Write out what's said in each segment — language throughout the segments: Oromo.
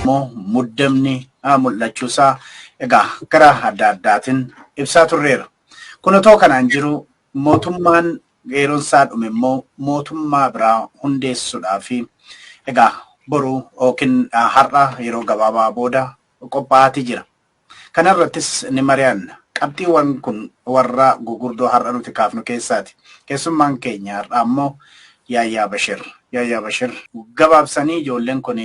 Immoo muddamni mul'achuusaa egaa gara adda addaatiin ibsaa turreera. Kun otoo kanaan jiru, mootummaan yeroon isaa dhume immoo mootummaa biraa hundeessuudhaaf egaa boru yookiin har'a yeroo gabaabaa booda qophaa'aatii jira. Kanarrattis ni mari'anna. Qabxiiwwan kun warra gugurdoo har'a nuti kaafnu keessaati. Keessummaan keenya har'a ammoo Yaayyaa Bashir. Yaayyaa Bashir, gabaabsanii ijoolleen kun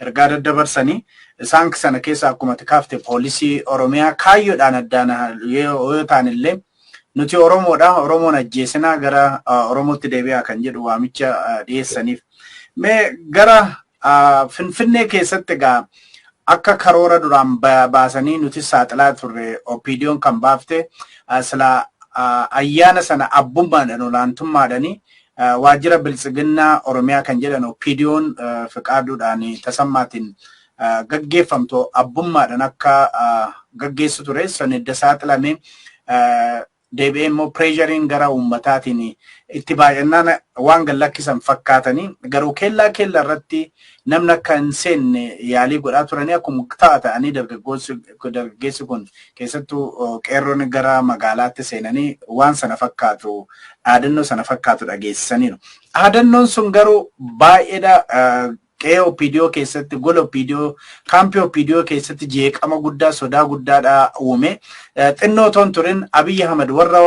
ergaa daddabarsanii, isaan sana keessa akkuma ati kaafte poolisii Oromiyaa kaayyoodhaan addaan yoo ta'an illee, nuti Oromoodha, Oromoon ajjeesinaa, gara Oromootti deebi'aa kan jedhu waamicha dhiyeessaniif. Mee gara Finfinnee keessatti egaa akka karoora duraan baasanii nuti saaxilaa turre, OPDO'n kan baafte sila ayyaana sana abbummaadhaan olaantummaadhaan waajjira Biltsiginnaa Oromiyaa kan jedhan OPDO'n Fiqaaduudhaan Tasammaatiin gaggeeffamtu abbummaadhaan akka gaggeessu ture. Sun edda saaxilame, deebi'ee immoo pressureiin gara uummataatiin itti baay'inaan waan gad lakkisan fakkaatanii, garuu kellaa kellaa irratti namni akka hin seenne yaalii godhaa turanii, akkuma ta'a ta'anii dargaggeessi kun, keessattuu qeerroon, gara magaalaatti seenanii waan sana fakkaatu, dhaadannoo sana fakkaatu dhageessisaniiru. Dhaadannoon sun garuu baay'eedha. Qe'ee OPDO keessatti, gola OPDO, kaampii OPDO keessatti jeeqama guddaa, sodaa guddaadha uume. Xinnoo otoo hin turin Abiyyi Ahmad warra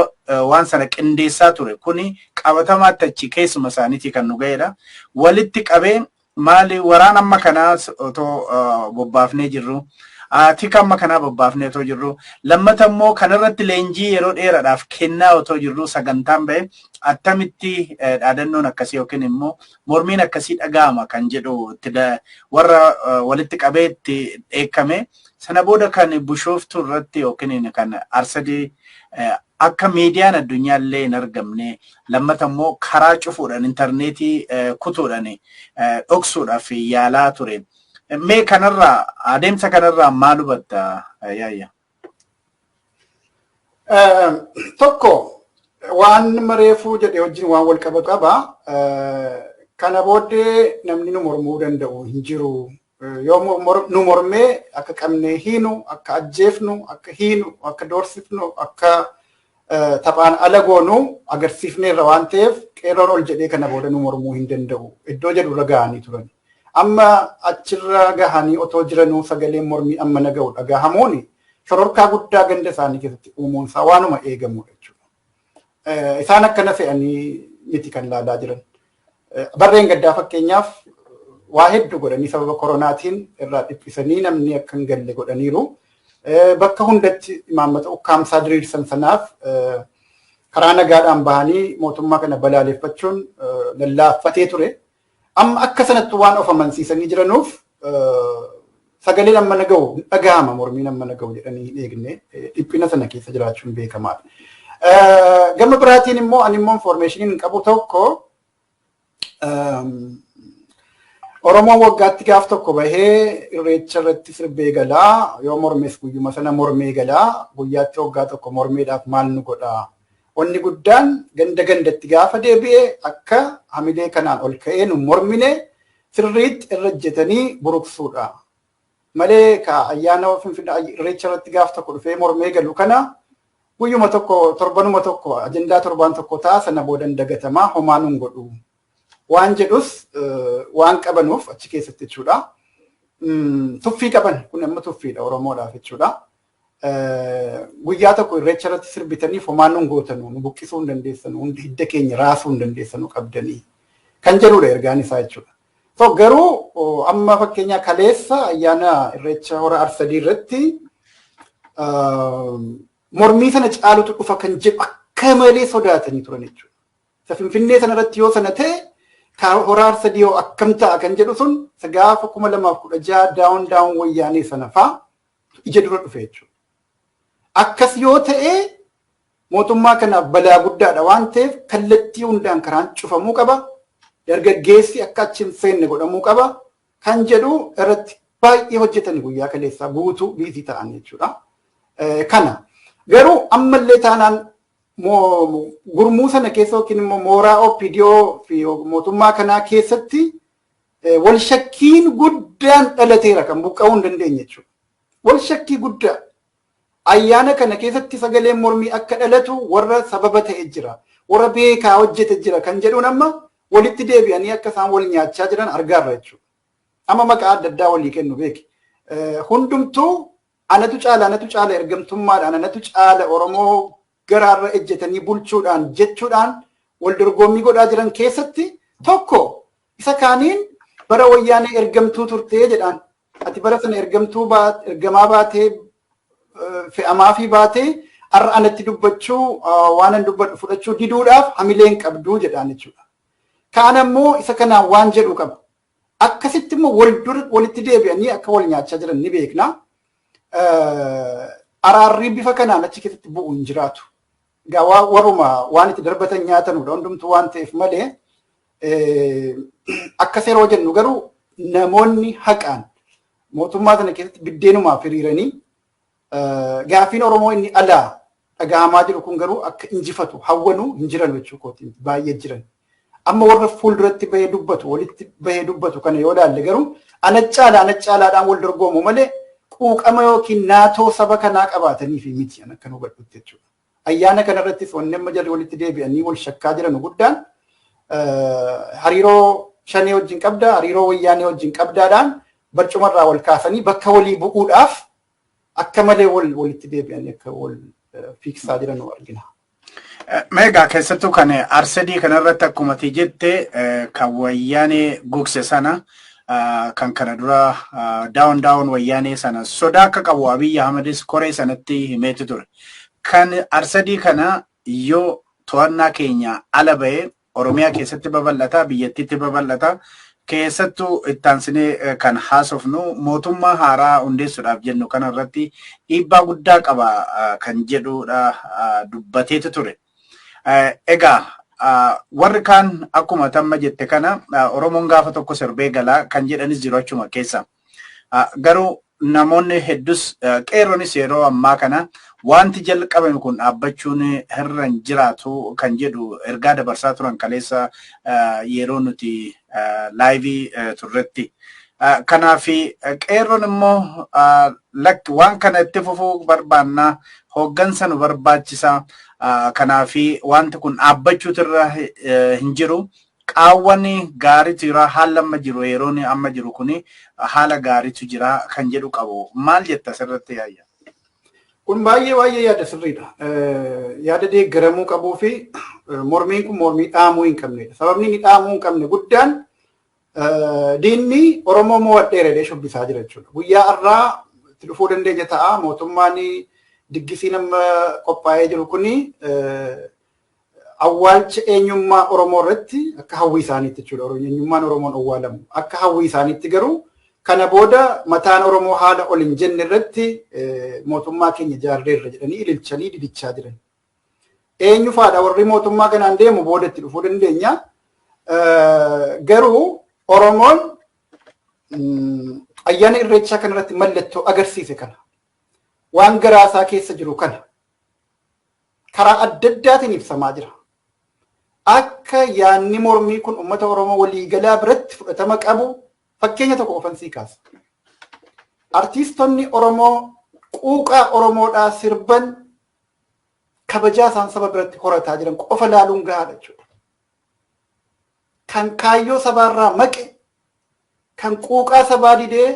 waan sana qindeessaa ture, kuni qabatamaatti achi keessuma isaaniitii kan nu ga'edha. Walitti qabee, maali waraan amma kanaa otoo bobbaafnee jirru, tika amma kanaa bobbaafnee otoo jirru, lammata immoo kanarratti leenjii yeroo dheeraadhaaf kennaa otoo jirru, sagantaan ba'e attamitti dhaadannoon akkasii yookiin immoo mormiin akkasii dhaga'ama kan jedhu itti warra walitti qabee itti dheekkame. Sana booda kan Bushooftuu irratti yookiin kan Arsadii akka miidiyaan addunyaa illee hin argamne, lammata immoo karaa cufuudhaan, intarneetii kutuudhaan dhoksuudhaaf yaalaa ture. Mee kanarraa, adeemsa kanarraa maal hubatta, Yaayya? Tokko, waan mareefuu jedhe wajjin waan wal qabatu qaba. Kana booddee namni nu mormuu danda'u hin jiru. Yoo nu mormee akka qabnee hiinu, akka ajjeefnu, akka hiinu, akka doorsifnu, akka taphaan ala goonu agarsiifneerra waan ta'eef, qeerroon ol jedhee kana booda nu mormuu hin danda'u. Iddoo jedhu irra gahanii turan. Amma achirra gahanii otoo jiranuu sagaleen mormii amma na ga'u dhagahamuun shororkaa guddaa ganda isaanii keessatti uumuun isaa waanuma eegamudha jechuudha. Isaan akkana fe'anii miti kan laalaa jiran. Barreen gaddaa fakkeenyaaf waa hedduu godhanii, sababa koronaatiin irraa dhiphisanii namni akka hin galle godhaniiru. Bakka hundatti imaammata ukkaamsaa diriirsan sanaaf karaa nagaadhaan bahanii mootummaa kana balaaleffachuun lallaaffatee ture. Amma akka sanatti waan of amansiisanii jiranuuf, sagaleen amma na ga'u dhagahama, mormiin amma na ga'u jedhanii hin eegne, dhiphina sana keessa jiraachuun beekamaadha. Gama biraatiin immoo ani immoo information hin qabu tokko, Oromoon waggaatti gaaf tokko bahee Irreecha irratti sirbee galaa, yoo mormes guyyuma sana mormee galaa, guyyaatti waggaa tokko mormeedhaaf maal nu godhaa? Wanni guddaan ganda gandatti gaafa deebi'e akka hamilee kanaan ol ka'ee nu mormine sirriitti irra ejjetanii buruqsuudha. Malee ka ayyaana Finfinnee Irreecha irratti gaaf tokko dhufee mormee galu kana guyyuma tokko, torbanuma tokko, ajandaa torbaan tokko ta'a, sana boodan dagatamaa, homaa nun godhu. Waan jedhus waan qabanuuf achi keessatti jechuudha. Tuffii qaban kun amma tuffiidha Oromoodhaaf jechuudha. Guyyaa tokko Irreecha irratti sirbitaniif homaa nun gootanu, nu buqqisuu hin dandeessanu, hundi hidda keenya raasuu hin dandeessanu qabdanii kan jedhudha ergaan isaa jechuudha. So garuu amma fakkeenya kaleessa ayyaana Irreecha Hora Arsadii irratti mormii sana caalutu dhufa kan jedhu akka malee sodaatanii turan jechuudha. Isa Finfinnee sana irratti yoo sana ta'e, Hora Arsadii yoo akkam ta'a kan jedhu sun, isa gaafa 2016 "down down Wayyaanee" sana faa ija dura dhufe jechuudha. Akkas yoo ta'e mootummaa kanaaf balaa guddaadha waan ta'eef, kallattii hundaan karaan cufamuu qaba. Dargaggeessi akka achi hin seenne godhamuu qaba kan jedhu irratti baay'ee hojjetan, guyyaa kaleessaa guutuu busy ta'an jechuudha. Kana garuu ammallee taanaan gurmuu sana keessa yookiin immoo mooraa OPDO fi mootummaa kanaa keessatti Wal shakkiin guddaan dhalateera kan buqqa'uu hin dandeenye jechuudha. Wal shakkii guddaa. Ayyaana kana keessatti sagaleen mormii akka dhalatu warra sababa ta'e jira. Warra beekaa hojjete jira kan jedhuun amma walitti deebi'anii akka isaan wal nyaachaa jiran argaarra jechuudha. Amma maqaa adda addaa walii kennu beeki. Hundumtuu anatu caala, anatu caala ergamtummaadhaan, anatu caala Oromoo garaarra ejjetanii bulchuudhaan jechuudhaan wal dorgommii godhaa jiran keessatti tokko isa kaaniin bara Wayyaanee ergamtuu turtee jedhaan. Ati bara sana ergamtuu ergamaa baatee, fe'amaa fi baatee, har'a anatti dubbachuu, waan an dubbadhu fudhachuu diduudhaaf hamileen qabduu jedhaan jechuudha. Kaan ammoo isa kanaan waan jedhu qaba. Akkasitti immoo wal dura walitti deebi'anii akka wal nyaachaa jiran ni beekna. Araarri bifa kanaan achi keessatti bu'u hin jiraatu. Egaa warruma waan itti darbatan nyaatanudha hundumtuu waan ta'eef malee, akkas yeroo jennu garuu namoonni haqaan mootummaa sana keessatti biddeenumaaf hiriiranii gaaffiin Oromoo inni alaa dhagahamaa jiru kun garuu akka injifatu hawwanuu hin jiran jechuu kooti, baay'ee jiran. Amma warra fuulduratti bahee dubbatu, walitti bahee dubbatu kana yoo ilaalle garuu ana caala, ana caalaadhaan wal dorgomu malee quuqama yookiin naatoo saba kanaa qabaatanii fi miti an akkan hubadhutti jechuudha. Ayyaana kanarrattis wanni amma jarri walitti deebi'anii wal shakkaa jiran guddaan hariiroo Shanee wajjin qabdaa, hariiroo Wayyaanee wajjin qabdaadhaan barcumarraa wal kaasanii bakka walii bu'uudhaaf akka malee wal walitti deebi'anii akka wal fiiksaa jiran argina. Meegaa keessattuu kan Arsadii kanarratti akkuma ati jette, kan Wayyaanee gogse sana, kan kana dura "down down Wayyaanee" sana sodaa akka qabu Abiyyi Ahmedis koree sanatti himeetu ture. Kan Arsadii kana yoo to'annaa keenya ala ba'ee Oromiyaa keessatti babal'ata, biyyattiitti babal'ata. Keessattuu ittaansinee kan haasofnu mootummaa haaraa hundeessuudhaaf jennu kanarratti dhiibbaa guddaa qaba kan jedhudha dubbateetu ture. Egaa warri kaan akkuma tamma jette kana Oromoon gaafa tokko sirbee galaa kan jedhanis jiru achuma keessa. Garuu namoonni heddus, qeerronis yeroo ammaa kana wanti jalqabame kun dhaabbachuun irra hin jiraatu kan jedhu ergaa dabarsaa turan kaleessa yeroo nuti live turretti. Kanaaf qeerroon immoo lakki, waan kana itti fufuu barbaannaa, hooggansa nu barbaachisa. Kanaaf wanti kun dhaabbachuutu irra hin jiru. Qaawwan gaariitu jira, haala amma jiru, yeroon amma jiru kuni haala gaariitu jira kan jedhu qabu. Maal jetta asirratti, yaayya? Kun baay'ee baay'ee yaada sirriidha. Yaada deeggaramuu qabuu fi mormiin kun mormii dhaamuu hin qabnedha. Sababni inni dhaamuu hin qabne guddaan diinni Oromoo mo'adheera jedhee shubbisaa jira jechuudha. Guyyaa har'aa itti dhufuu dandeenya ta'a. Mootummaan diggisiin amma qophaa'ee jiru kuni awwaalcha eenyummaa Oromoo irratti akka hawwii isaaniitti jechuudha. Eenyummaan Oromoon awwaalamu. Akka hawwii isaaniitti garuu kana booda mataan Oromoo haala ol hin jenne irratti mootummaa keenya ijaarreerra jedhanii ililchanii didichaa jiran. Eenyu faadha warri mootummaa kanaan deemu, booda itti dhufuu dandeenya. Garuu Oromoon ayyaana Irreechaa kanarratti mallattoo agarsiise kana, waan garaasaa keessa jiru kana karaa adda addaatiin ibsamaa jira. Akka yaanni mormii kun uummata Oromoo waliigalaa biratti fudhatama qabu fakkeenya tokko qofan sii kaasa. Artiistonni Oromoo quuqaa Oromoodhaa sirban kabajaa isaan saba biratti horataa jiran qofa laaluun gahaadha jechuudha. Kan kaayyoo sabaarraa maqe, kan quuqaa sabaa didee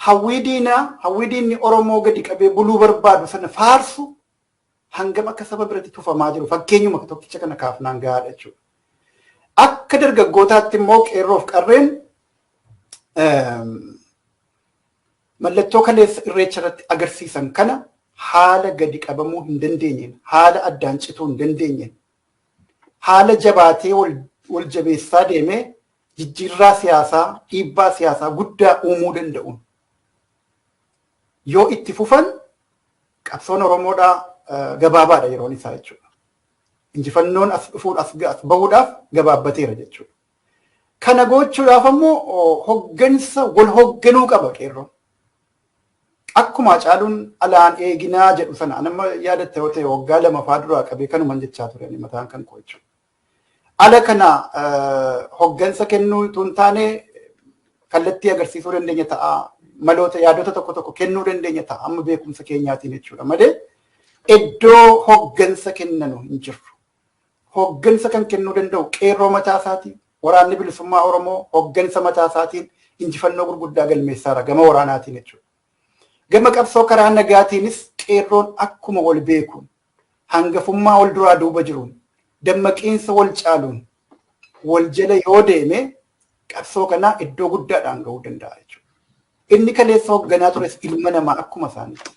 hawwii diinaa, hawwii diinni Oromoo gadi qabee buluu barbaadu sana faarsu hangam akka saba biratti tufamaa jiru fakkeenyuma tokkicha kana kaafnaan gahaadha jechuudha. Akka dargaggootaatti immoo qeerroof qarreen mallattoo kaleessa Irreecha irratti agarsiisan kana haala gadi qabamuu hin dandeenyeen, haala addaan cituu hin dandeenyeen, haala jabaatee wal jabeessaa deemee jijjiirraa siyaasaa, dhiibbaa siyaasaa guddaa uumuu danda'uun yoo itti fufan qabsoon Oromoodhaa gabaabaadha yeroon isaa jechuudha. Injifannoon as dhufuun as bahuudhaaf gabaabbateera jechuudha. Kana gochuudhaaf ammoo hoggansa wal hogganuu qaba qeerroon. Akkuma Hacaaluun alaan eeginaa jedhu sana, anamma yaadatte yoo ta'e, waggaa 2 faa duraa qabee kanuman jechaa ture ani mataan kan koo jechuudha. Ala kana hoggansa kennuu utuu hin taane kallattii agarsiisuu dandeenya ta'a. Maloota yaadota tokko tokko kennuu dandeenya ta'a amma beekumsa keenyaatiin jechuudha malee iddoo hoggansa kennanu hin jirru. Hoggansa kan kennuu danda'u qeerroo mataa isaatiin, waraanni bilisummaa Oromoo hoggansa mataa isaatiin injifannoo gurguddaa galmeessaara gama waraanaatiin jechuudha. Gama qabsoo karaa nagaatiinis qeerroon akkuma wal beekuun, hangafummaa wal duraa duuba jiruun, dammaqiinsa wal caaluun wal jala yoo deeme qabsoo kanaa iddoo guddaadhaan gahuu danda'a jechuudha. Inni kaleessa hoogganaa tures ilma namaa akkuma isaaniiti.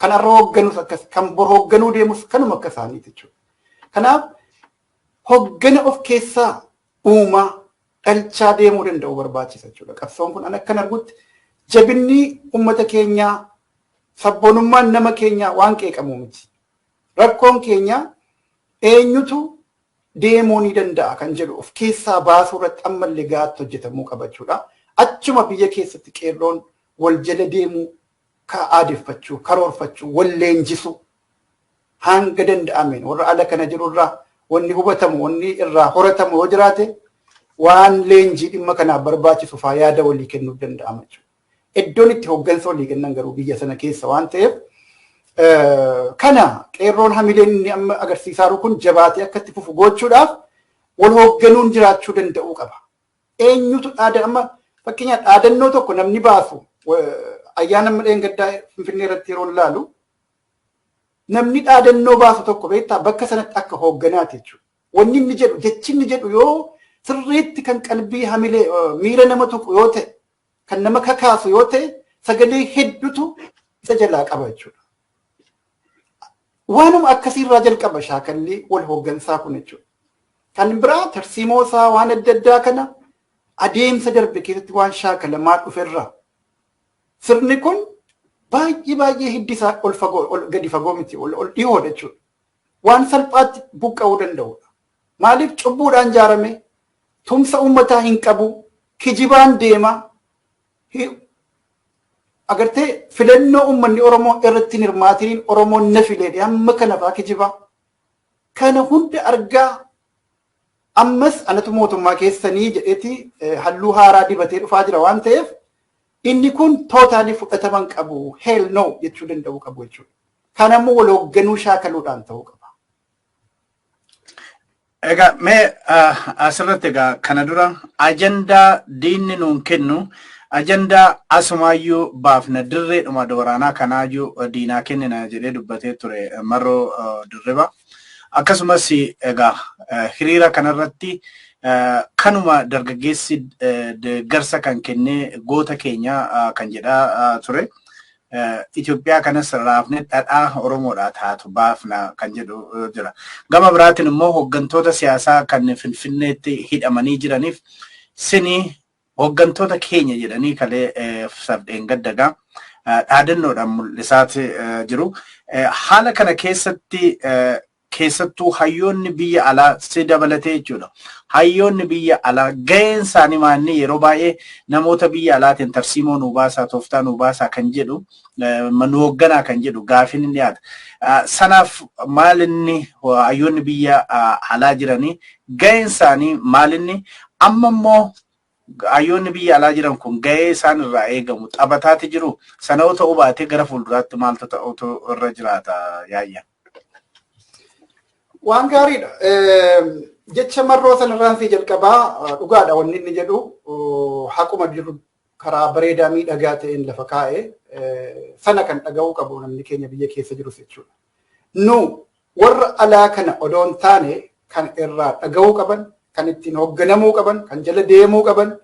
Kan har'a hoogganus akkas, kan bor hoogganuu deemus kanuma akka isaaniiti jechuudha. Kanaaf hoggana of keessaa uumaa dhalchaa deemuu danda'u barbaachisa jechuudha. Qabsoon kun an akkan argutti jabinni uummata keenyaa, sabboonummaan nama keenyaa waan qeeqamu miti. Rakkoon keenya eenyutu deemuu ni danda'a kan jedhu of keessaa baasuu irratti ammallee gahaatti hojjetamuu qaba jechuudha. Achuma biyya keessatti qeerroon wal jala deemuu, aadeffachuu, karoorfachuu, wal leenjisuu hanga danda'ameen warra ala kana jirurraa wanni hubatamu, wanni irraa horatamu yoo jiraate waan leenjii dhimma kanaaf barbaachisu faa yaada walii kennuuf danda'ama jechuudha. Iddoon itti hoggansa walii kennan garuu biyya sana keessa waan ta'eef kana qeerroon hamileen inni amma agarsiisaa jiru kun jabaatee akka itti fufu gochuudhaaf wal hoogganuun jiraachuu danda'uu qaba. Eenyutu dhaada amma fakkeenyaaf dhaadannoo tokko namni baasu ayyaana amma dheengaddaa Finfinnee irratti yeroo ilaalu namni dhaadannoo baasu tokko beektaa bakka sanatti akka hoogganaati jechuudha. Wanni inni jedhu, jechi inni jedhu yoo sirriitti kan qalbii hamilee miira nama tuqu yoo ta'e, kan nama kakaasu yoo ta'e, sagalee hedduutu isa jalaa qaba jechuudha. Waanuma akkasiirraa jalqaba shaakalli wal hooggansaa kun jechuudha. Kan biraa tarsiimoo isaa waan adda addaa kana adeemsa darbe keessatti waan shaakalamaa dhuferraa sirni kun baay'ee baay'ee hiddi isaa ol fagoo, ol gadi fagoo miti, ol dhihoodha jechuudha. Waan salphaatti buqqa'uu danda'udha. Maaliif? Cubbuudhaan ijaarame, tumsa uummataa hin qabu, kijibaan deema. Agartee filannoo uummanni Oromoo irratti hin hirmaatiniin Oromoon na fileedhe hamma kana fa'aa kijibaa. Kana hunda argaa ammas anatu mootummaa keessanii jedheeti halluu haaraa dibatee dhufaa jira waan ta'eef inni kun totally fudhataman qabu, hell no jechuu danda'uu qabu jechuudha. Kan ammoo wal hoogganuu shaakaluudhaan ta'uu qaba. Egaa mee asirratti egaa kana dura ajandaa diinni nuun kennu ajandaa asumaayyuu baafna, dirreedhuma waraanaa kanaayyuu diinaa kennina jedhee dubbatee ture Marroo Dirriba. Akkasumas egaa hiriira kanarratti kanuma dargaggeessi deeggarsa kan kennee goota keenya kan jedhaa ture. Itoophiyaa kanas raafne dhadhaa Oromoodhaa taatu baafna kan jedhu jira. Gama biraatiin immoo hooggantoota siyaasaa kan Finfinneetti hidhamanii jiraniif sini hooggantoota keenya jedhanii kalee safdheen gaddagaa dhaadannoodhaan mul'isaati jiru. Haala kana keessatti keessattuu hayyoonni biyya alaa si dabalatee jechuudha. Hayyoonni biyya alaa gaheen isaanii maanni? Yeroo baay'ee namoota biyya alaatiin tarsiimoo nuu baasaa, tooftaa nuu baasaa kan jedhu, nu hoogganaa kan jedhu gaafiin ni dhiyaata. Sanaaf maalinni hayyoonni biyya alaa jiranii gaheen isaanii maalinni? Amma immoo hayyoonni biyya alaa jiran kun gahee isaan irraa eegamu taphataati jiru. Sana yoo ta'uu baate gara fuulduraatti maaltu ta'utu irra jiraata, Yaayya? Waan gaariidha. Jecha Marroo sanarraan fi jalqabaa, dhugaadha wanni inni jedhu, haquma jiru karaa bareedaa miidhagaa ta'een lafa kaa'e. Sana kan dhaga'uu qabu namni keenya biyya keessa jirus jechuudha. Nu warra alaa kana odoo hin taane kan irraa dhaga'uu qaban, kan ittiin hoogganamuu qaban, kan jala deemuu qaban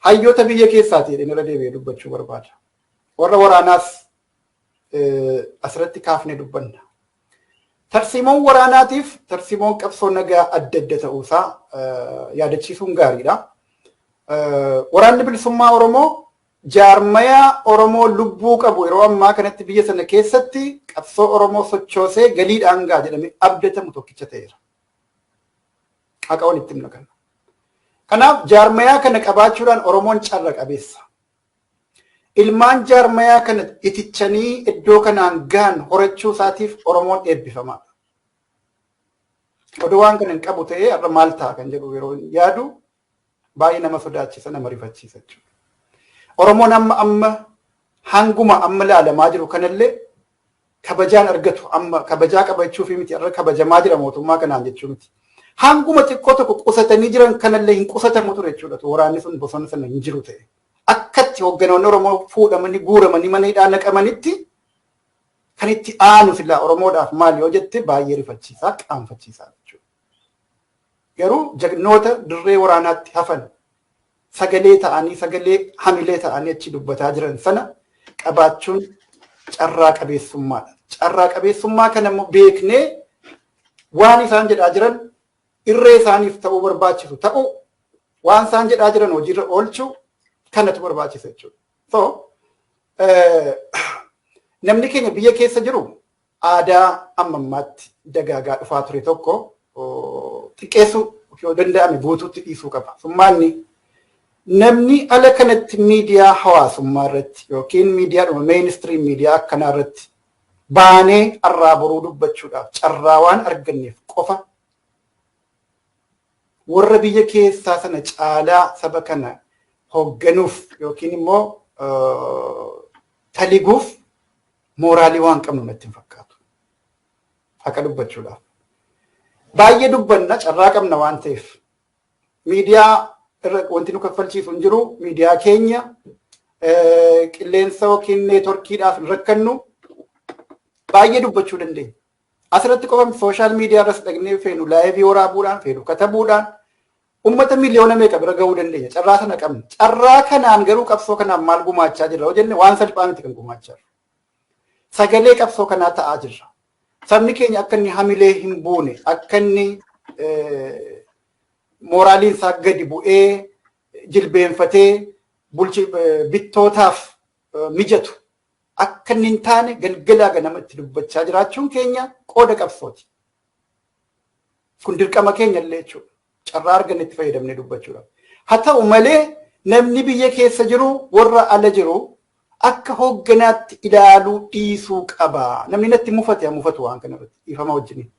hayyoota biyya keessaati jedheen irra deebi'ee dubbachuu barbaada. Warra waraanaas asirratti kaafnee dubbanna. Tarsiimoon waraanaatiif tarsiimoon qabsoo nagaa adda adda ta'uusaa yaadachiisuun gaariidha. Waraanni bilisummaa Oromoo jaarmayaa Oromoo lubbuu qabu yeroo ammaa kanatti biyya sana keessatti qabsoo Oromoo sochoosee galiidhaan gaa jedhamee abdatamu tokkicha ta'eera. Haqa walitti himna kana. Kanaaf jaarmayaa kana qabaachuudhaan Oromoon carra qabeessa. Ilmaan jaarmayaa kana itichanii iddoo kanaan gahan horachuu isaatiif Oromoon eebbifamaadha. Odoo waan kana hin qabu ta'ee har'a maal ta'a kan jedhu yeroo yaadu baay'ee nama sodaachisa, nama rifachiisa jechuudha. Oromoon amma hanguma amma ilaalamaa jiru kanallee kabajaan argatu, amma kabajaa qabachuu fi miti, har'a kabajamaa jira mootummaa kanaan jechuu miti. Hanguma xiqqoo tokko qusatanii jiran kanallee hin qusatamu ture jechuudha. Waraanni sun bosona sana hin jiru ta'e. Akkatti hoogganoonni Oromoo fuudhamanii guuramanii mana hidhaa naqamanitti kan itti aanu silaa Oromoodhaaf maal yoo jette baay'ee rifachiisaa, qaanfachiisaa jechuudha. Garuu jagnoota dirree waraanaatti hafan sagalee ta'anii, sagalee hamilee ta'anii achi dubbataa jiran sana qabaachuun carraa qabeessummaadha. Carraa qabeessummaa kana immoo beeknee waan isaan jedhaa jiran irree isaaniif ta'uu barbaachisu ta'uu, waan isaan jedhaa jiran hojiirra oolchuu kanatu barbaachisa jechuudha. So namni keenya biyya keessa jiru aadaa amma ammaatti dagaagaa dhufaa ture tokko xiqqeessuu yoo danda'ame guutuutti dhiisuu qaba. Summaanni namni ala kanatti miidiyaa hawaasummaa irratti yookiin miidiyaadhuma mainstream miidiyaa akkanaa irratti baanee arraa boruu dubbachuudhaaf carraa waan arganneef qofa warra biyya keessaa sana caalaa saba kana hoogganuuf yookiin immoo taliguuf mooraalii waan qabnu natti hin fakkaatu. Haqa dubbachuudhaaf. Baay'ee dubbanna carraa qabna waan ta'eef. Miidiyaa irra wanti nu kaffalchiisu hin jiru. Miidiyaa keenya qilleensa yookiin neetworkiidhaaf hin rakkannu, baay'ee dubbachuu dandeenya. Asirratti qofa social media irras dhaqnee feenu live waraabuudhaan, feenu katabuudhaan ummata miliyoona meeqa bira gahuu dandeenya. Carraa sana qabna. Carraa kanaan garuu qabsoo kanaan maal gumaachaa jirra yoo jenne, waan salphaa miti kan gumaachaa jirru. Sagalee qabsoo kanaa ta'aa jirra. Sabni keenya akka inni hamilee hin buune, akka inni mooraaliin isaa gadi bu'ee jilbeenfatee bulchi bittootaaf mijatu akka inni hin taane galgalaa ganama itti dubbachaa jiraachuun keenya qooda qabsooti. Kun dirqama keenya illee jechuudha. Carraa arganne itti fayyadamnee dubbachuudha. Haa ta'u malee namni biyya keessa jiru warra ala jiru akka hoogganaatti ilaaluu dhiisuu qaba. Namni natti mufate haa mufatu waan kanarratti dhiifama wajjiniin.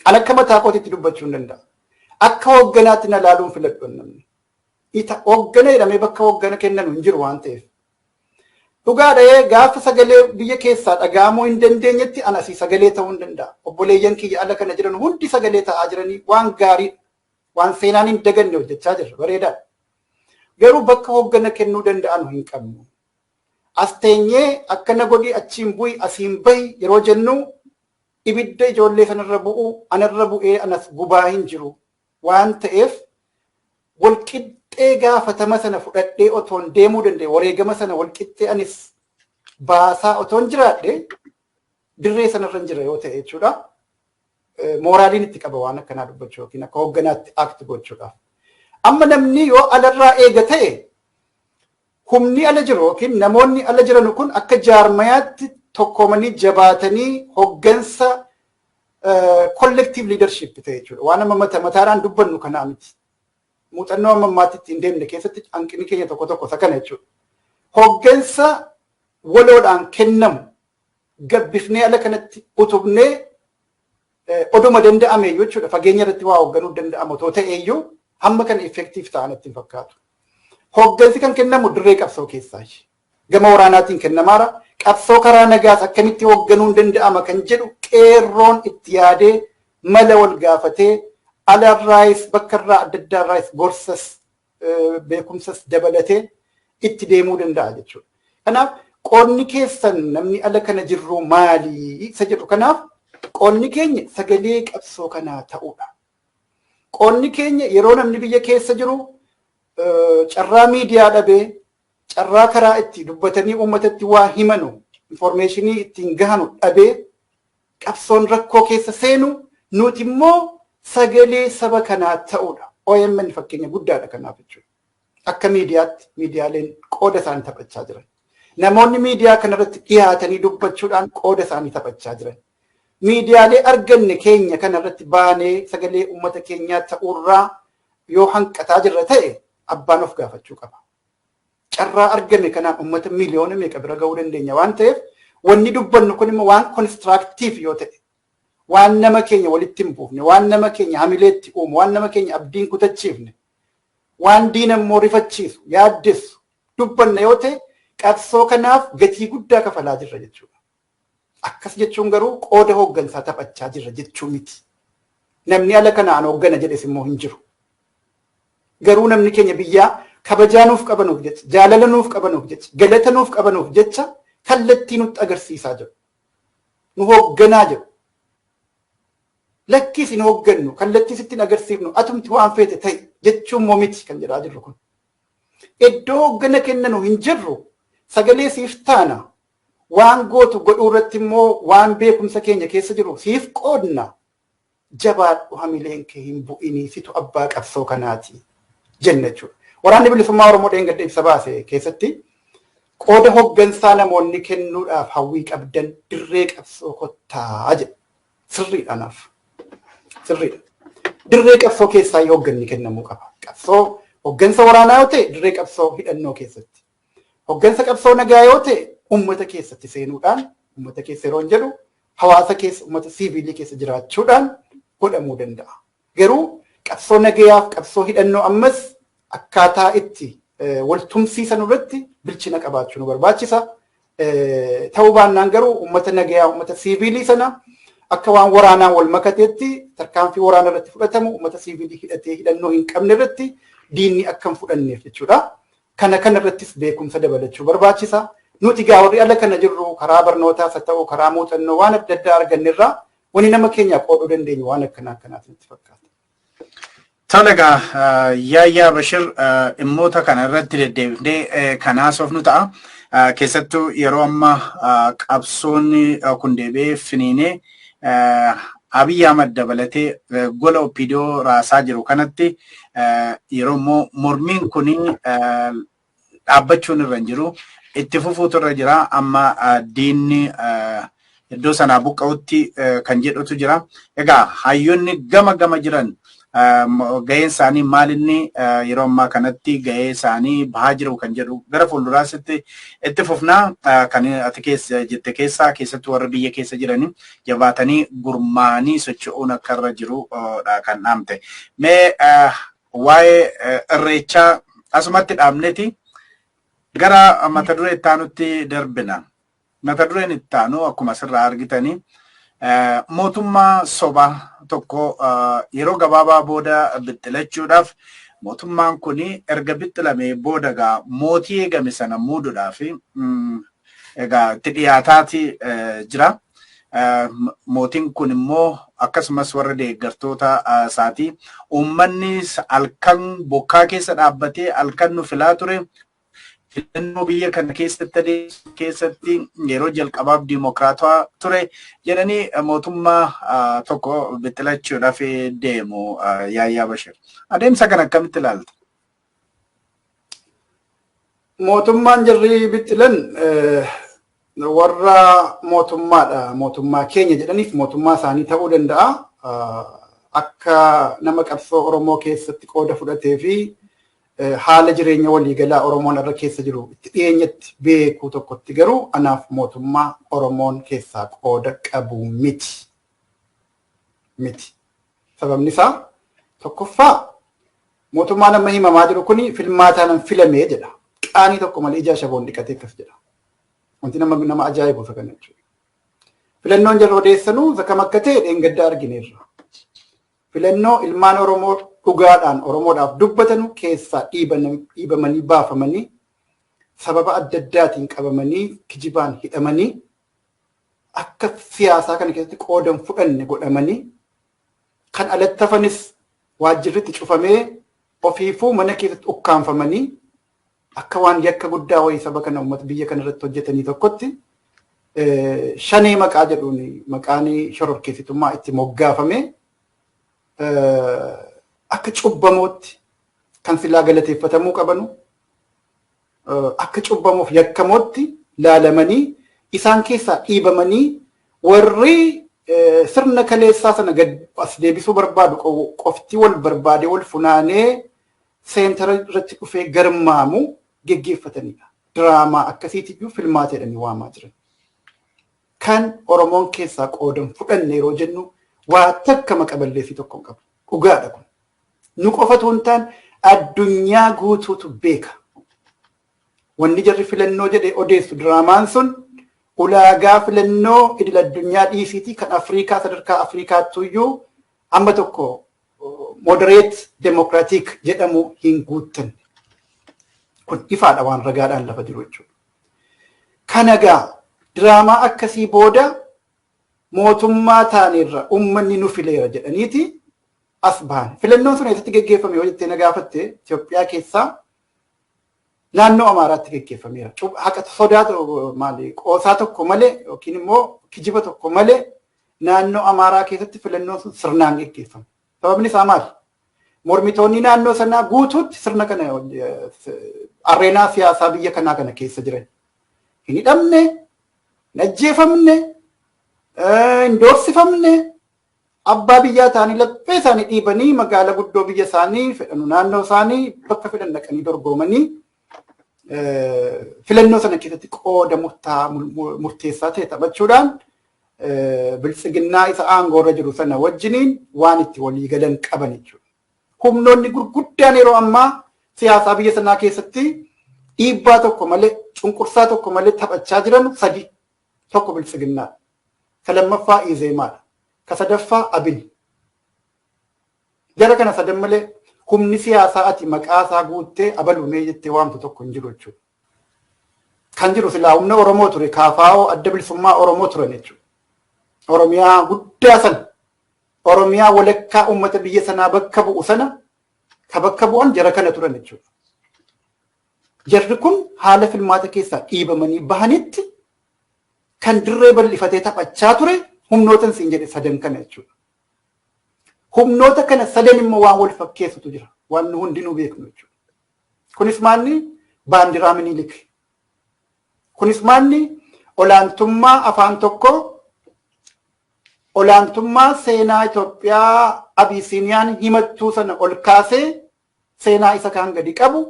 An akka mataa kootitti dubbachuu hin danda'a. Akka hoogganaatti na ilaaluun filadhu namni. Ita hooggana jedhamee bakka hooggana kennan hin jiru waan ta'eef. Dhugaadha, gaafa sagalee biyya keessaa dhaga'amuu hin dandeenyetti an asii sagalee ta'uu hin danda'a. Obboleeyyan kiyya ala kana jiran hundi sagalee ta'aa jiranii waan gaarii, waan seenaan hin daganne hojjechaa jirra, bareedaadha. Garuu bakka hooggana kennuu danda'an hin qabnu. As teenyee akkana godhi, achiin bu'i, asiin bahi yeroo jennu ibidda ijoollee sanarra bu'u anarra bu'ee anas gubaa hin jiru waan ta'eef, walqixxee gaafatama sana fudhadhee otoon deemuu danda'e, wareegama sana walqixxee anis baasaa otoon jiraadhe, dirree sanarra hin jira yoo ta'e jechuudha. Mooraaliin itti qaba waan akkanaa dubbachuu yookiin akka hoogganaatti act gochuudhaaf. Amma namni yoo alarraa eega ta'e, humni ala jiru yookiin namoonni ala jiran kun akka jaarmayaatti tokkoomanii jabaatanii hooggansa collective leadership ta'e jechuudha. Waan amma mata mataadhaan dubbannu kanaa miti. Muuxannoo amma ammaatti ittiin deemne keessatti hanqinni keenya tokko tokko isa kana jechuudha. Hooggansa waloodhaan kennamu gabbifnee ala kanatti utubnee oduma danda'ame jechuudha. Fageenya irratti waa hoogganuu danda'amu otoo ta'e iyyuu hamma kana effective ta'an itti hin fakkaatu. Hooggansi kan kennamu dirree qabsoo keessaa. Gama waraanaatiin kennamaara. Qabsoo karaa nagaas akkamitti hoogganuun danda'ama kan jedhu qeerroon itti yaadee mala wal gaafatee alarraayis bakka irraa adda addaarraayis gorsas beekumsas dabalatee itti deemuu danda'a jechuudha. Kanaaf qoodni keessan namni ala kana jirru maali isa jedhu kanaaf, qoodni keenya sagalee qabsoo kanaa ta'uudha. Qoodni keenya yeroo namni biyya keessa jiru carraa miidiyaa dhabee, carraa karaa itti dubbatanii uummatatti waa himanu, information ittiin gahanu dhabee qabsoon rakkoo keessa seenu, nuti immoo sagalee saba kanaa ta'uudha. OMN fakkeenya guddaadha kanaaf jechuudha. Akka miidiyaatti miidiyaaleen qooda isaanii taphachaa jiran. Namoonni miidiyaa kanarratti dhiyaatanii dubbachuudhaan qooda isaanii taphachaa jiran. Miidiyaalee arganne keenya kanarratti baanee sagalee uummata keenyaa ta'uurraa yoo hanqataa jirra ta'e abbaan of gaafachuu qaba. Carraa argame kanaan uummata miiliyoona meeqa bira gahuu dandeenya waan ta'eef, wanni dubbannu kun immoo waan constructive yoo ta'e waan nama keenya walitti hin buufne, waan nama keenya hamileetti uumu, waan nama keenya abdiin kutachiifne, waan diina immoo rifachiisu, yaaddessu dubbanna yoo ta'e qabsoo kanaaf gatii guddaa kafalaa jirra jechuudha. Akkas jechuun garuu qooda hooggansaa taphachaa jirra jechuu miti. Namni ala kanaan hooggana jedhes immoo hin jiru. Garuu namni keenya biyyaa kabajaa nuuf qabanuuf jecha, jaalala nuuf qabanuuf jecha, galata nuuf qabanuuf jecha kallattii nutti agarsiisaa jiru. Nu hoogganaa jiru. Lakkii isin hooggannu, kallattii sitti agarsiifnu, atumti waan feete ta'i jechuun moo miti kan jedhaa jirru kun. Iddoo hooggana kennanu hin jirru, sagalee siif taana, waan gootu godhuu irratti immoo waan beekumsa keenya keessa jiru siif qoodna. Jabaadhu, hamileen kee hin bu'inii, situ abbaa qabsoo kanaati jenna jechuudha. Waraanni Bilisummaa Oromoo dheengadda ibsa baase keessatti qooda hooggansaa namoonni kennuudhaaf hawwii qabdan dirree qabsoo kottaa jedha. Sirriidha anaaf. Sirriidha. Dirree qabsoo keessaa hoogganni kennamuu qaba. Qabsoo hooggansa waraanaa yoo ta'e dirree qabsoo hidhannoo keessatti. Hooggansa qabsoo nagaa yoo ta'e uummata keessatti seenuudhaan, uummata keessa yeroo jedhu hawaasa keessa, uummata siiviilii keessa jiraachuudhaan godhamuu danda'a. Garuu qabsoo nagayaaf qabsoo hidhannoo ammas akkaataa itti wal tumsiisan irratti bilchina qabaachuu nu barbaachisa. Ta'uu baannaan garuu uummata nagayaa, uummata siiviilii sana akka waan waraanaan wal makateetti tarkaanfii waraana irratti fudhatamu uummata siiviilii hidhatee hidhannoo hin qabne irratti diinni akka hin fudhanneef jechuudha. Kana irrattis beekumsa dabalachuu barbaachisa. Nuti gaa warri ala kana jirru karaa barnootaas haa ta'u karaa muuxannoo waan adda addaa argannerraa wani nama keenya qooduu dandeenyu waan akkanaa akkanaati natti fakkaata. Tole egaa, Yaayyaa Bashir, dhimmoota kana irratti deddeebifnee kan haasofnu ta'a. Keessattuu yeroo ammaa qabsoonni kun deebi'ee finiinee Abiy Ahmad dabalatee gola OPDO raasaa jiru kanatti yeroo immoo mormiin kun dhaabbachuun irra hin jiru. Itti fufuutu irra jira. Amma diinni iddoo sanaa buqqa'utti kan jedhutu jira. Egaa hayyoonni gama gama jiran gaheen isaanii maalinni yeroo ammaa kanatti gahee isaanii bahaa jiru kan jedhu gara fuulduraasitti itti fufnaa. Kan ati keessa jette keessaa keessattuu warra biyya keessa jiranii jabaatanii gurmaa'anii socho'uun akka irra jiru kan dhaamte. Mee waa'ee irreechaa asumatti dhaabneti gara mata duree itti aanutti darbina. Mata dureen itti aanu akkuma asirraa argitanii mootummaa sobaa tokko yeroo gabaabaa booda bixxilachuudhaaf, mootummaan kun erga bixxilamee booda egaa mootii eegame sana muuduudhaaf egaa itti dhiyaataati jira. Mootiin kun immoo akkasumas warra deeggartoota isaati. Uummanni halkan bokkaa keessa dhaabbatee halkan nu filaa ture. Filannoo biyya kana keessatti adeemsisu keessatti yeroo jalqabaaf diimokiraatawaa ture jedhanii mootummaa tokko bixxilachuudhaaf deemu. Yaayyaa Bashir. Adeemsa kana akkamitti ilaalta? Mootummaan jarri bixxilan warra mootummaadha, mootummaa keenya jedhaniif mootummaa isaanii ta'uu danda'a. Akka nama qabsoo Oromoo keessatti qooda fudhatee fi haala jireenya waliigalaa Oromoon irra keessa jiru itti dhiyeenyatti beekuu tokkotti garuu anaaf mootummaa Oromoon keessaa qooda qabu miti. Miti. Sababni isaa tokkoffaa mootummaan amma himamaa jiru kuni filmaataan filamee jedha. Qaanii tokko malee ija shaboon dhiqatee akkas jedha. Wanti nama ajaa'ibu isa kana jechuudha. Filannoon jarri odeessanuu isa kam akka ta'e dheengaddaa argineerra. Filannoo ilmaan Oromoo dhugaadhaan Oromoodhaaf dubbatanu keessaa dhiibamanii baafamanii, sababa adda addaatiin qabamanii, kijibaan hidhamanii, akka siyaasaa kana keessatti qoodan fudhanne godhamanii, kan alatti hafanis waajjirritti cufamee ofiifuu mana keessatti ukkaanfamanii, akka waan yakka guddaa wayii saba kana uummata biyya kana irratti hojjetanii tokkotti shanee maqaa jedhuun maqaan shororkeessitummaa itti moggaafame, akka cubbamootti kan silaa galateeffatamuu qabanu akka cubbamoof yakkamootti laalamanii isaan keessaa dhiibamanii, warri sirna kaleessaa sana gad as deebisuu barbaadu qofti wal barbaadee wal funaanee seentara irratti dhufee garmaamu geggeeffatanidha. Diraamaa akkasiitiyyuu filmaata jedhanii waamaa jiran. Kan Oromoon keessaa qoodan fudhanne yeroo jennu Waa takka maqa balleessii tokko hin qabu. Dhugaadha kun. Nu qofatu hin taane, addunyaa guutuutu beeka. Wanni jarri filannoo jedhee odeessu, diraamaan sun, ulaagaa filannoo idil addunyaa dhiisiitii kan Afriikaa, sadarkaa Afriikaattuyyuu amma tokko moderate democratic jedhamu hin guuttanne. Kun ifaadha, waan ragaadhaan lafa jiru jechuudha. Kana gaa diraamaa akkasii booda mootummaa taanerra, uummanni nu fileera jedhaniiti as bahan. Filannoon sun eessatti geggeeffame yoo jettee na gaafatte, Itoophiyaa keessaa naannoo Amaaraatti geggeeffameera. Haqa sodaa maali, qoosaa tokko malee yookiin immoo kijiba tokko malee, naannoo Amaaraa keessatti filannoon sun sirnaan geggeeffame. Sababni isaa maali? Mormitoonni naannoo sanaa guutuutti sirna kana areenaa siyaasaa biyya kanaa kana keessa jiran. Hin hidhamne, hin ajjeefamne, hin doorsifamne, abbaa biyyaa ta'anii laphee isaanii dhiibanii magaalaa guddoo biyya isaanii fedhanu, naannoo isaanii bakka fedhan dhaqanii dorgomanii filannoo sana keessatti qooda murteessaa ta'e taphachuudhaan Biltsiginnaa isa aangoo irra jiru sana wajjiniin waan itti walii galan qaban jechuudha. Humnoonni gurguddaan yeroo ammaa siyaasaa biyya sanaa keessatti dhiibbaa tokko malee, cunqursaa tokko malee taphachaa jiran sadi. Tokko Biltsiginnaadha. Ka lammaffaa Izeemaadha. Ka sadaffaa Abin. Jara kana sadan malee humni siyaasaa ati maqaa isaa guuttee abalumee jettee waamtu tokko hin jiru jechuudha. Kan jiru silaa humna Oromoo ture, KFO, Adda Bilisummaa Oromoo turan jechuudha. Oromiyaa guddaa sana, Oromiyaa walakkaa uummata biyya sanaa bakka bu'u sana ka bakka bu'an jara kana turan jechuudha. Jarri kun haala filmaata keessaa dhiibamanii bahanitti kan dirree bal'ifatee taphachaa ture humnoota siin jedhe sadan kana jechuudha. Humnoota kana sadan immoo waan wal fakkeessutu jira. Waan nu hundinuu beeknu jechuudha. Kunis maalni? Baandiraa Minilik. Kunis maalni? Olaantummaa afaan tokkoo, olaantummaa seenaa Itoophiyaa Abiisiiniyaan himattuu sana ol kaasee seenaa isa kaan gadi qabu,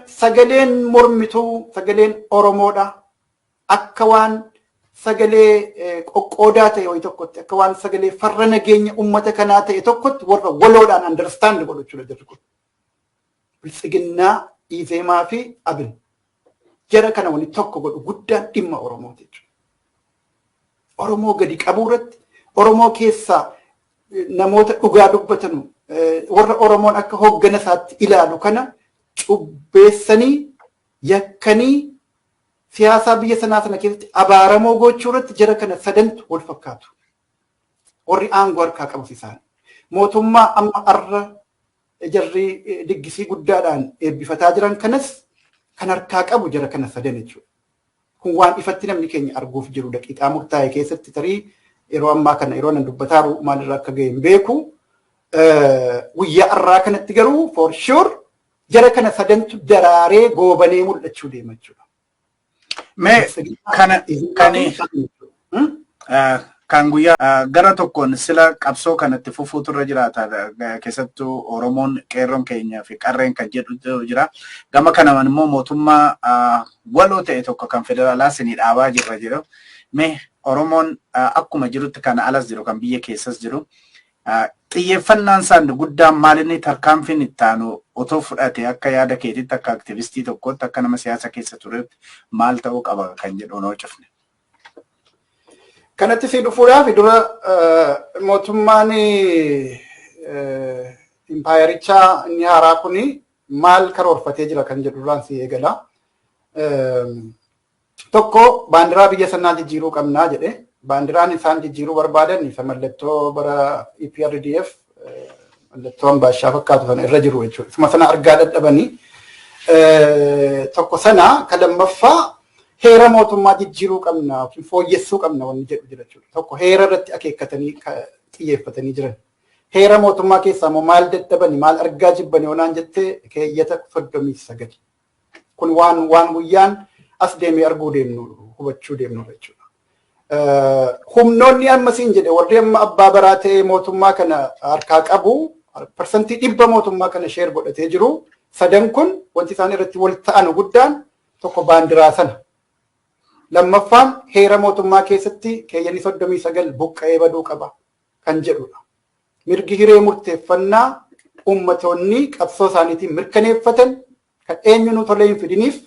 sagaleen mormituu sagaleen Oromoodha. Akka waan sagalee qoqqoodaa ta'e wayii tokkotti, akka waan sagalee farra nageenya uummata kanaa ta'e tokkotti warra waloodhaan understand godhu jechuudha jarri kun. Biltsiginnaa, Izeemaa fi Abin. Jara kana wani tokko godhu guddaan dhimma Oromooti jechuudha. Oromoo gadi qabuu irratti, Oromoo keessaa namoota dhugaa dubbatanu, warra Oromoon akka hoggana isaatti ilaalu kana cubbeessanii yakkanii siyaasaa biyya sanaa sana keessatti abaaramoo gochuu irratti jara kana sadantu wal fakkaatu. Warri aangoo harkaa qabus isaan. Mootummaa amma arra jarri diggisii guddaadhaan eebbifataa jiran kanas kan harkaa qabu jara kana sadan jechuudha. Kun waan ifatti namni keenya arguuf jiru. Daqiiqaa murtaa'e keessatti, tarii yeroo ammaa kana yeroo nan dubbataaru maalirra akka ga'e hin beeku. Guyyaa har'aa kanatti garuu for sure jara kana sadantu daraaree goobanee mul'achuu deema jechuudha. Mee kana kan guyyaa gara tokkoon sila qabsoo kanatti fufuutu irra jiraata, keessattuu Oromoon, qeerroon keenyaa fi qarreen kan jedhu jira. Gama kanaan immoo mootummaa waloo ta'e tokko kan federaalaa sinii dhaabaa jirra jedhu. Mee Oromoon akkuma jirutti, kan alas jiru, kan biyya keessas jiru, xiyyeeffannaan isaan guddaan maalinni, tarkaanfiin itti aanu otoo fudhate, akka yaada keetitti, akka aktivistii tokkootti, akka nama siyaasa keessa turetti maal ta'uu qaba kan jedhu noo cufne? Kanatti si dhufuudhaaf dura mootummaan impaayerichaa inni haaraa kuni maal karoorfatee jira kan jedhu duraan si eegala. Tokko, baandiraa biyya sanaa jijjiiruu qabnaa jedhe. Baandiraan isaan jijjiiruu barbaadan isa mallattoo bara EPRDF, mallattoo ambaashaa fakkaatu sana irra jiru jechuudha. Isuma sana argaa dadhabanii. Tokko sana. Kan lammaffaa heera mootummaa jijjiiruu qabna yookiin fooyyessuu qabna wanni jedhu jira jechuudha. Tokko heera irratti akeekkatanii xiyyeeffatanii jiran. Heera mootummaa keessaa immoo maal dadhabani, maal argaa jibbani onaan jettee, keeyyata 39. Kun waan guyyaan as deemee arguu deemnu, hubachuu deemnu jechuudha. Humnoonni amma siin jedhe, warri amma abbaa baraa ta'ee mootummaa kana harkaa qabu, 100% mootummaa kana share godhatee jiru sadan kun, wanti isaan irratti wal ta'an guddaan tokko baandiraa sana. Lammaffaan heera mootummaa keessatti keeyyanni 39 buqqa'ee baduu qaba kan jedhudha. Mirgi hiree murteeffannaa ummatoonni qabsoo isaaniitiin mirkaneeffatan kan eenyuun tolee hin fidiniif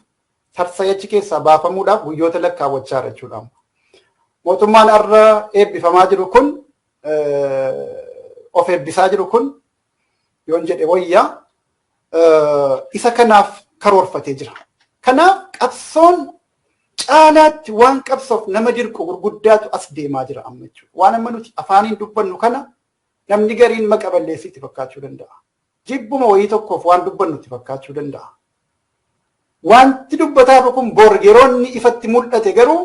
tarsayachi keessaa baafamuudhaaf guyyoota lakkaawwachaa jira jechuudha. Mootummaan har'a eebbifamaa jiru kun, of eebbisaa jiru kun yoon jedhe wayyaa, isa kanaaf karoorfatee jira. Kanaaf qabsoon caalaatti waan qabsoof nama dirqu gurguddaatu as deemaa jira amma jechuudha. Waan amma nuti afaaniin dubbannu kana namni gariin maqa balleessitti fakkaachuu danda'a. Jibbuma wayii tokkoof waan dubbannu itti fakkaachuu danda'a. Wanti dubbataa kun bor yeroo inni ifatti mul'ate garuu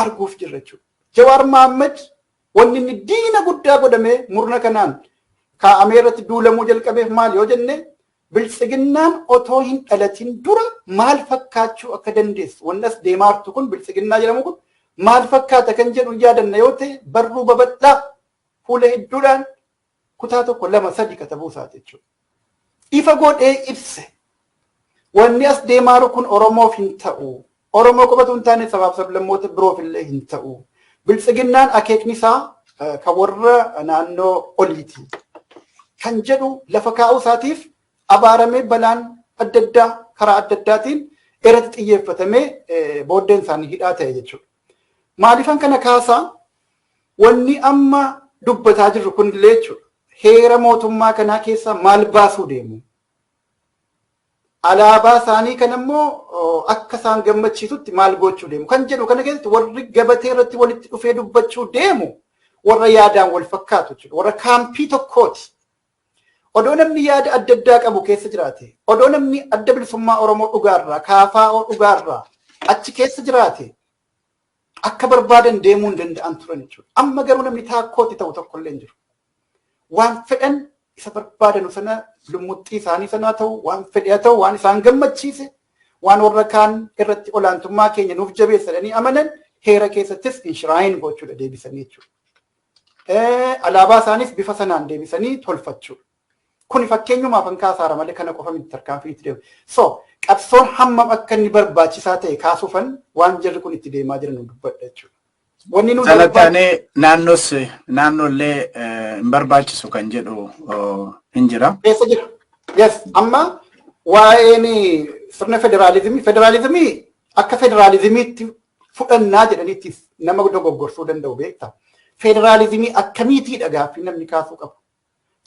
arguuf jirra jechuudha. Jawaar Mahammad wanni inni diina guddaa godhamee murna kanaan kaa'amee irratti duulamuu jalqabeef maal yoo jenne, Biltsiginnaan otoo hin dhalatin dura maal fakkaachuu akka dandeessu, wanni as deemaa jirtu kun, Biltsiginnaa jedhamu kun maal fakkaata kan jedhu yaadanna yoo ta'e, barruu babal'aa fuula hedduudhaan kutaa 1, 2, 3 katabuu isaati jechuudha. Ifa godhee ibse. Wanni as deemaa jiru kun Oromoof hin ta'u. Oromoo qofatu hin taane, sabaaf sablammoota biroof illee hin ta'u. Biltsiginnaan akeekni isaa kan warra naannoo oliiti kan jedhu lafa kaa'uu isaatiif abaaramee, balaan adda addaa karaa adda addaatiin irratti xiyyeeffatamee booddeen isaanii hidhaa ta'e jechuudha. Maaliifan kana kaasaa? Wanni amma dubbataa jirru kun illee jechuudha. Heera mootummaa kanaa keessaa maal baasuu deemu? Alaabaa isaanii kan immoo akka isaan gammachiisutti maal gochuu deemu? Kan jedhu kana keessatti warri gabatee irratti walitti dhufee dubbachuu deemu warra yaadaan wal fakkaatu jechuudha. Warra kaampii tokkooti. Odoo namni yaada adda addaa qabu keessa jiraate, odoo namni Adda Bilisummaa Oromoo dhugaarraa, KFO dhugaarraa achi keessa jiraate, akka barbaadan deemuu hin danda'an turan jechuudha. Amma garuu namni taakkootti ta'u tokkollee hin jiru. Waan fedhan isa barbaadanu sana, lummuxxii isaanii sanaa ta'u, waan fedhe haa ta'u, waan isaan gammachiise, waan warra kaan irratti olaantummaa keenya nuuf jabeessadhanii amanan heera keessattis enshrine gochuudha deebisanii jechuudha. Alaabaa isaanis bifa sanaan deebisanii tolfachuudha. Kuni fakkeenyumaaf kan kaasaara malee kana qofa miti tarkaanfii itti deemu. So qabsoon hammam akka inni barbaachisaa ta'e kaasuufan waan jarri kun itti deemaa jiran dubbadha jechuudha. Wanni nu Sanatti aanee naannos naannoollee hin barbaachisu kan jedhu hin jira. Keessa jira. Yes, amma waa'een sirna federaalizimii akka federaalizimiitti fudhannaa jedhaniitti nama dogoggorsuu danda'u beektaa. Federaalizimii akkamiitiidha gaaffii namni kaasuu qabu.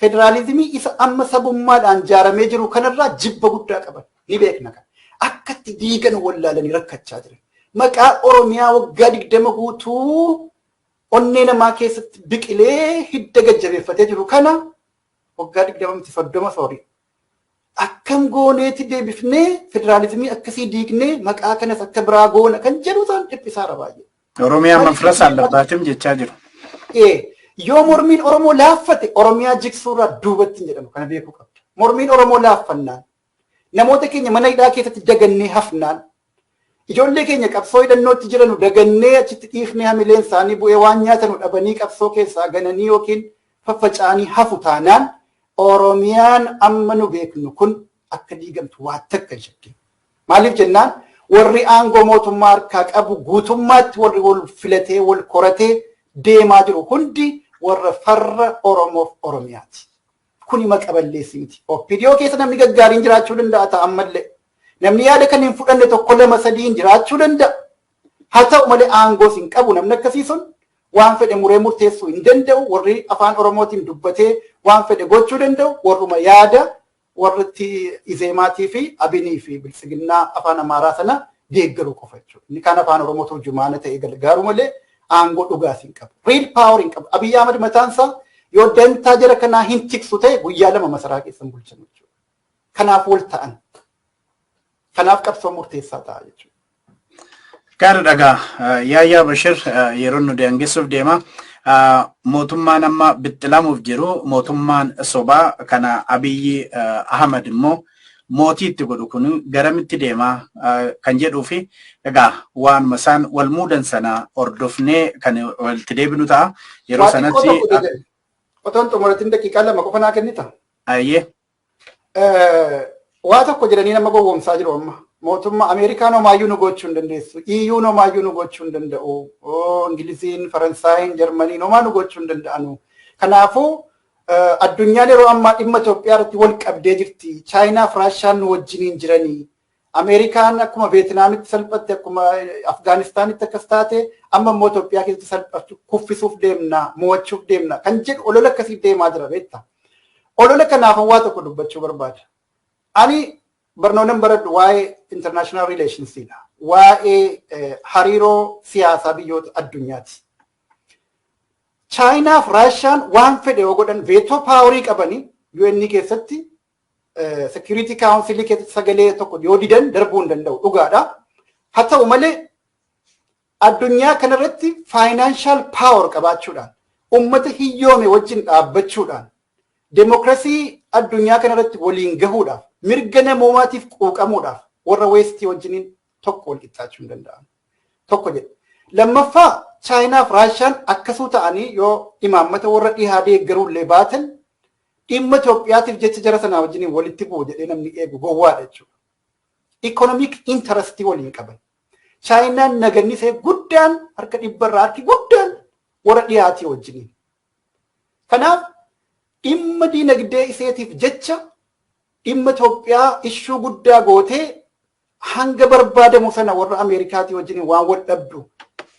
Federaalizimii isa amma sabummaadhaan jaaramee jiru kanarraa jibba guddaa qaban ni beekna kan. Akka itti diigan wallaalanii rakkachaa jiran. Maqaa Oromiyaa waggaa 20 guutuu onnee namaa keessatti biqilee hidda gajjabeeffatee jiru kana, waggaa 20 miti, 30, sorry. Akkam gooneeti deebifnee federaalizimii akkasii diignee maqaa kanas akka biraa goona kan jedhu isaan dhiphisaara baay'ee. Oromiyaan መፍረስ አለባትም jechaa jiru. Yoo mormiin Oromoo laaffate Oromiyaa jigsuurraa duubatti hin jedhamu, kana beekuu qabda. Mormiin Oromoo laaffannaan, namoota keenya mana hidhaa keessatti dagannee hafnaan, ijoollee keenya qabsoo hidhannootti jiranu dagannee achitti dhiifnee, hamileen isaanii bu'ee waan nyaatanu dhabanii qabsoo keessaa gananii yookiin faffaca'anii hafu taanaan, Oromiyaan amma nu beeknu kun akka diigamtu waa takka hin shakkin. Maaliif jennaan, warri aangoo mootummaa harkaa qabu guutummaatti warri wal filatee wal koratee deemaa jiru hundi warra farra Oromoof Oromiyaati. Kuni maqa balleessi miti. OPDO keessa namni gaggaariin jiraachuu danda'a ta'a ammallee. Namni yaada kan hin fudhanne tokko, lama, sadiin jiraachuu danda'a. Haa ta'u malee aangoos hin qabu namni akkasii sun, waan fedhe muree murteessuu hin danda'u. Warri afaan Oromootiin dubbatee waan fedhe gochuu danda'u warruma yaada warri Izeemaatii fi Abinii fi Biltsiginnaa afaan Amaaraa sana deeggaruu qofa jechuudha. Inni kaan afaan Oromoo turjumaana ta'ee gargaaru malee aangoo dhugaas hin qabu. Real power hin qabu. Abiyyi Ahmad mataan isaa yoo dantaa jara kanaa hin tiksu ta'e guyyaa 2 masaraa keessan bulchan jechuudha. Kanaaf wal ta'an. Kanaaf qabsoon murteessaa ta'a jechuudha. Gaarii dhagaa. Yaayyaa Bashir, yeroo nu daangessuuf deema. Mootummaan amma bixxilamuuf jiru, mootummaan sobaa kana Abiyyi Ahmad immoo mootii itti godhu kun garamitti deema kan jedhuu fi egaa waanuma isaan wal muudan sana hordofnee kan walitti deebinu ta'a. Yeroo sanatti. Otoon xumuratin daqiiqaa 2 qofa naa kennita. Ayyee. Waa tokko jedhanii nama gowwoomsaa jiru amma. Mootummaa Ameerikaan homaayyuu nu gochuu hin dandeessu. EU'n homaayyuu nu gochuu hin danda'u. Ingiliziin, Faransaayiin, Jarmaniin homaa nu gochuu hin danda'anu. Kanaafuu addunyaan yeroo ammaa dhimma Itoophiyaa irratti wal qabdee jirti. Chaayinaa fi Raashaan nu wajjiniin jiranii. Ameerikaan akkuma Veetinaamitti salphatte, akkuma Afgaanistaanitti akkas taate, amma immoo Itoophiyaa keessatti salphachuu kuffisuuf deemna, mo'achuuf deemna kan jedhu olola akkasii deemaa jira, beektaa. Olola kanaaf waa tokko dubbachuu barbaada. Ani barnoonan baradhu waa'ee international relationsidha. Waa'ee hariiroo siyaasaa biyyoota addunyaati. Chaayinaa fi Raashaan waan fedhe yoo godhan veto powerii qabanii UN keessatti, Security Council keessatti sagalee tokko yoo didan darbuu hin danda'u, dhugaadha. Haa ta'u malee addunyaa kanarratti financial power qabaachuudhaan, ummata hiyyoome wajjin dhaabbachuudhaan, deemokiraasii addunyaa kanarratti waliin gahuudhaaf, mirga namoomaatiif quuqamuudhaaf warra Westii wajjiniin tokko wal qixxaachuu hin danda'an. Tokko jedhe. Lammaffaa, Chaayinaa fi Raashaan akkasuu ta'anii yoo imaammata warra dhihaa deeggaruullee baatan dhimma Itoophiyaatiif jecha jara sanaa wajjiniin walitti bu'u jedhee namni eegu gowwaadha jechuudha. Economic interestii waliin qaban. Chaayinaan naganni ishee guddaan harka dhibbarraa harki guddaan warra dhihaatii wajjiniin. Kanaaf dhimma diinagdee iseetiif jecha dhimma Itoophiyaa issue guddaa gootee hanga barbaadamu sana warra Ameerikaatii wajjiniin waan wal dhabdu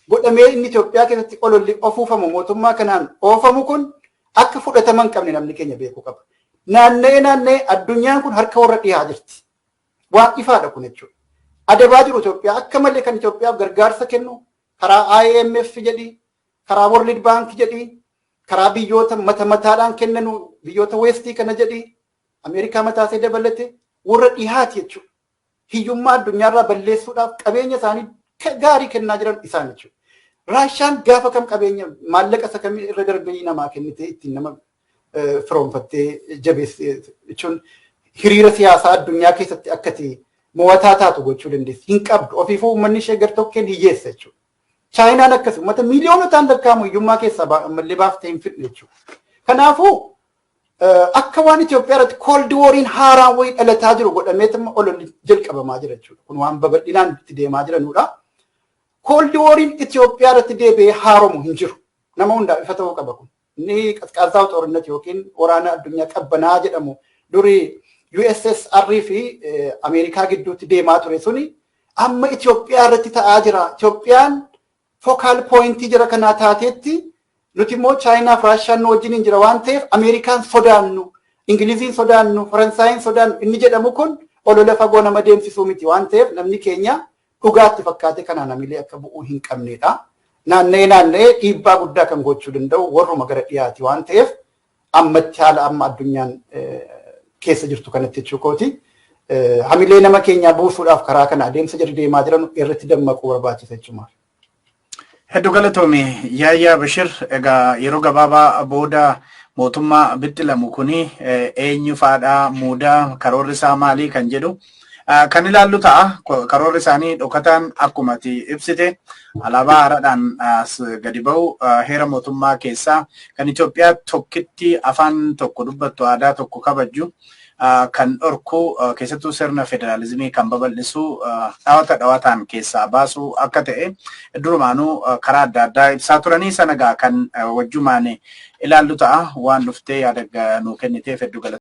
godhamee inni Itoophiyaa keessatti ololli ofuufamu mootummaa kanaan oofamu kun akka fudhatama hin qabne namni keenya beekuu qaba. Naanna'ee naanna'ee addunyaan kun harka warra dhihaa jirti. Waan ifaadha kun jechuudha. Adabaa jiru Itoophiyaa akka malee. Kan Itoophiyaaf gargaarsa kennu karaa IMF jedhi, karaa World Bank jedhi, karaa biyyoota mata mataadhaan kennanu biyyoota Westii kana jedhi, Ameerikaa mataasee dabalate warra dhihaati jechuudha. Hiyyummaa addunyaarraa balleessuudhaaf qabeenya isaanii gaarii kennaa jiran isaan jechuudha. Raashaan gaafa kam qabeenya maallaqa isa kamii irra darbee namaa kennitee ittiin nama firoonfattee jabeessee jechuun hiriira siyaasaa addunyaa keessatti akkati mo'ataa taatu gochuu dandeessi? Hin qabdu. Ofiifuu uummanni ishee gartokkeen hiyyeessa jechuudha. Chaayinaan akkas uummata miiliyoonotaan lakkaa'amu hiyyummaa keessaa ammallee baaftee hin fidne jechuudha. Kanaafuu akka waan Itoophiyaa irratti cold wariin haaraan wayii dhalataa jiru godhameetuma ololli jalqabamaa jira jechuudha. Kun waan babal'inaan itti deemaa jiranudha. Cold wariin Itoophiyaa irratti deebi'ee haaromu hin jiru. Nama hundaaf ifa ta'uu qaba kun. Inni ቀዝቃዛው ጦርነት yookiin waraana addunyaa qabbanaa jedhamu durii USSR fi Ameerikaa gidduutti deemaa ture suni amma Itoophiyaa irratti ta'aa jira. Itoophiyaan focal pointii jira kanaa taateetti, nuti immoo Chaayinaa fi Raashaan nu wajjin hin jira waan ta'eef Ameerikaan sodaannu, Ingiliziin sodaannu, Faransaayinn sodaannu inni jedhamu kun olola fagoo nama deemsisuu miti waan ta'eef namni keenya dhugaatti fakkaate kanaan hamilee akka bu'uu hin qabnedha. Naanna'ee naanna'ee dhiibbaa guddaa kan gochuu danda'u warruma gara dhiyaati waan ta'eef ammatti haala amma addunyaan keessa jirtu kanatti jechuu kooti. Hamilee nama keenyaa buusuudhaaf karaa kana adeemsa jira deemaa jiran irratti dammaquu barbaachisa jechuudha. Hedduu galatoomi, Yaayyaa Bashir. Egaa yeroo gabaabaa booda mootummaa bixxilamu kuni eenyu faadhaa muudaa, karoorri isaa maalii kan jedhu kan ilaallu ta'a. Karoorri isaanii dhokataan akkuma ati ibsite alaabaa haaraadhaan as gadi ba'u, heera mootummaa keessaa kan Itoophiyaa tokkitti afaan tokko dubbattu, aadaa tokko kabajju kan dhorku, keessattuu sirna federaalizimii kan babal'isu dhawata dhawataan keessaa baasu akka ta'e durumaanuu karaa adda addaa ibsaa turanii sana gaa kan wajjumaan ilaallu ta'a. Waan dhuftee yaada nuu kenniteef hedduu galatoomii.